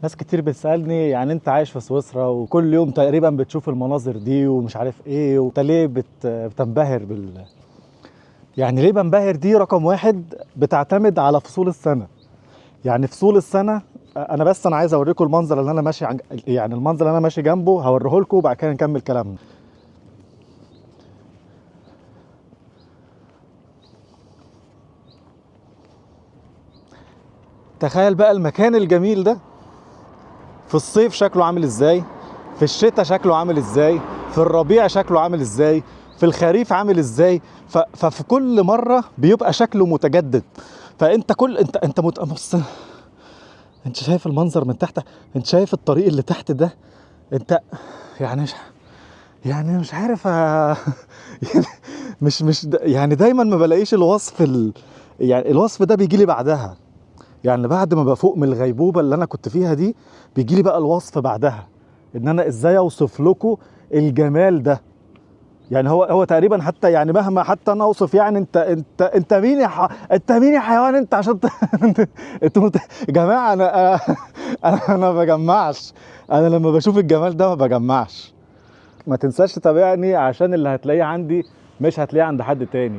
ناس كتير بتسألني يعني انت عايش في سويسرا وكل يوم تقريبا بتشوف المناظر دي ومش عارف ايه، وانت ليه بتنبهر يعني ليه بنبهر؟ دي رقم واحد بتعتمد على فصول السنة. يعني فصول السنة، انا بس انا عايز اوريكم المنظر اللي انا ماشي يعني المنظر اللي انا ماشي جنبه هوريه لكم وبعد كده نكمل كلامنا. تخيل بقى المكان الجميل ده في الصيف شكله عامل ازاي، في الشتاء شكله عامل ازاي، في الربيع شكله عامل ازاي، في الخريف عامل ازاي. ففي كل مرة بيبقى شكله متجدد. فانت كل انت انت بص، انت شايف المنظر من تحت، انت شايف الطريق اللي تحت ده، انت يعني مش يعني مش عارف يعني مش مش يعني دايما ما بلاقيش الوصف يعني الوصف ده بيجي لي بعدها، يعني بعد ما بفوق من الغيبوبة اللي أنا كنت فيها دي بيجي لي بقى الوصف بعدها، إن أنا إزاي أوصف لكم الجمال ده. يعني هو تقريبا حتى يعني مهما حتى أنا أوصف، يعني أنت مين يا أنت مين يا حيوان أنت عشان أنتوا يا جماعة، أنا ما بجمعش، أنا لما بشوف الجمال ده ما بجمعش. ما تنساش تتابعني عشان اللي هتلاقيه عندي مش هتلاقيه عند حد تاني.